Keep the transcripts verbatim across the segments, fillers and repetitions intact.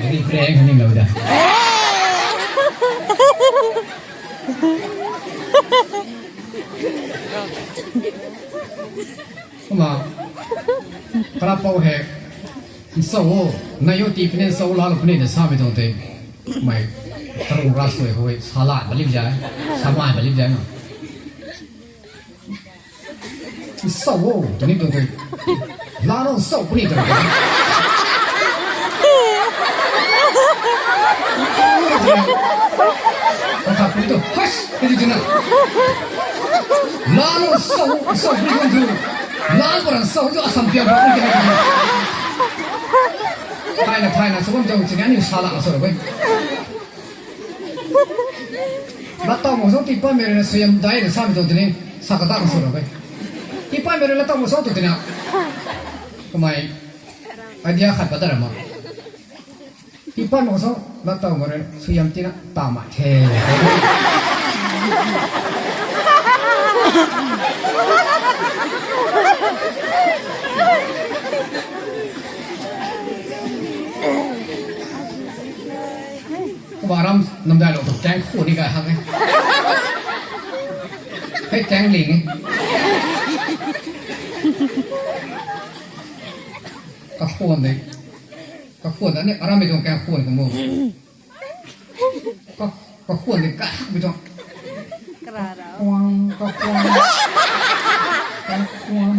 Jadi prank ni lo da. Kumna, karapou hei, nsau o, nai o ti puni nsau lalo puni na samei tuang tei. Mei, karung ra sui hui, sala bali jai, samai bali jai na. Nsau o, tuni tuang tei. Lalo nsau puni tuang tei. Kata puni tuang, hush, puni tuang na. Lalo nsau, nsau puni tuang tei. Lalo para nsau tu asam piang ba puni tuang tei. Thaina, thaina, sabam jong chingani sala na sui hui. Latau mak song tiipammei rui na suaihiam dai na samei tuang tini, sa kata na sw ra e. Tiipammei rui latau mak song tu tina. Kamei idea khat pat ta ra ma. Tiipammei mak song latau mak rui suaihiam tina ta mai the. Kumna aram namdai lou tu kaeng khwan ni kai hak e. Hei kaeng ling e. Kakhwan de. Kakhwan de ni aram mei tuang kaeng khwan ka mo. Ka, kakhwan de kai hak mei tuang. Kakhwan, kakhwan. Kakhwan.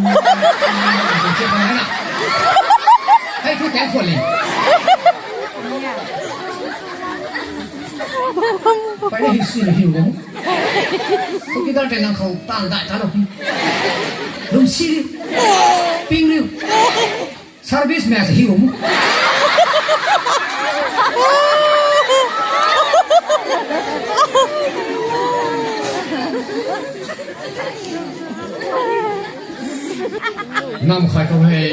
Hei thu kaeng khwan ling. Pai na hiu si na hiu gam. Chowkidar tei nang khou tan dai ta lou. Lum si riu. Ping riu. Service mei sa hiu gam. Nam khai khou hei.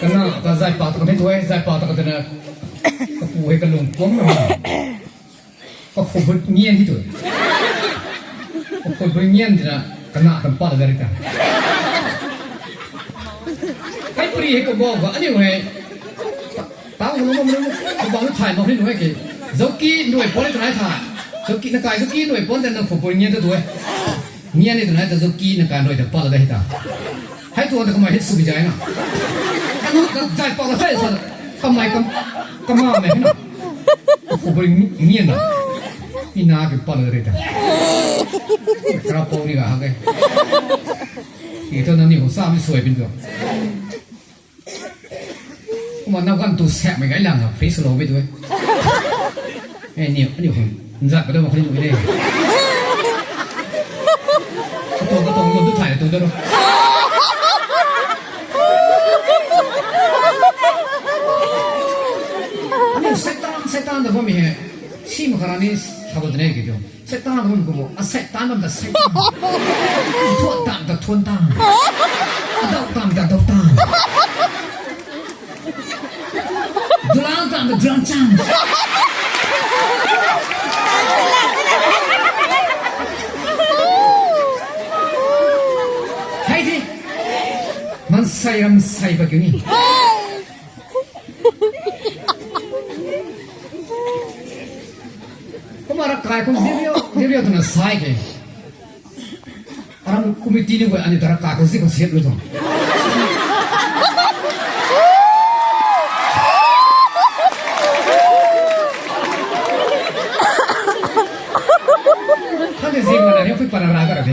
Kana ta zai pa ta kan hei tu e, zai pa ta kan tena. Kapu hei kalung kuang na. Kakhou bui ngian hei tu. Kakhou bui ngian tina kana kan pa la gari ta. Hei pri hei kabou ka aniu hei. Tau hei lou bam lou, kabou thay bam hei nu hei ke. Zauki nuai pon hei tana tha. Zauki na kai zauki nuai pon tena kakhou bui ngian ta tu e. Ngian ni twna ta zauki na kan rui ta pat la de hei ta. Hei tuang ta kamei hei sw bi zai na. Kanu ta zai pat la the sa. Kamei kam, kama mei hei na. Kakhou bui ngian na. Ina ki pat la de ta. Karapou ni ga ha ke. Ki tu na ni hou sa mi suai bin tu. Kumna nau kan tu sak mei gai lang na free swlou mei tu e. E, ni, ni hum. Nzat pa da ma khani lu e. Katong, katong, lu tu thay tu da ro. Ani Satan, Satan da bam hei. Si ma kara ni sa ba de ne ki tu. Satan bam kum bo, a Satan bam ta Satan. Thuan tan ta thuan tan. A dau tan ta dau tan. Dulan tan ta dulan chan. Hei the. Mansei ram sei ba kiu ni. Kumna ravkai khou zip riu, zip riu twna sai ke. Aram committee ni guay ani ta ravkai khou zip khou siat lu tuang. Khan de zip mana ni pui pana ra ka ra de.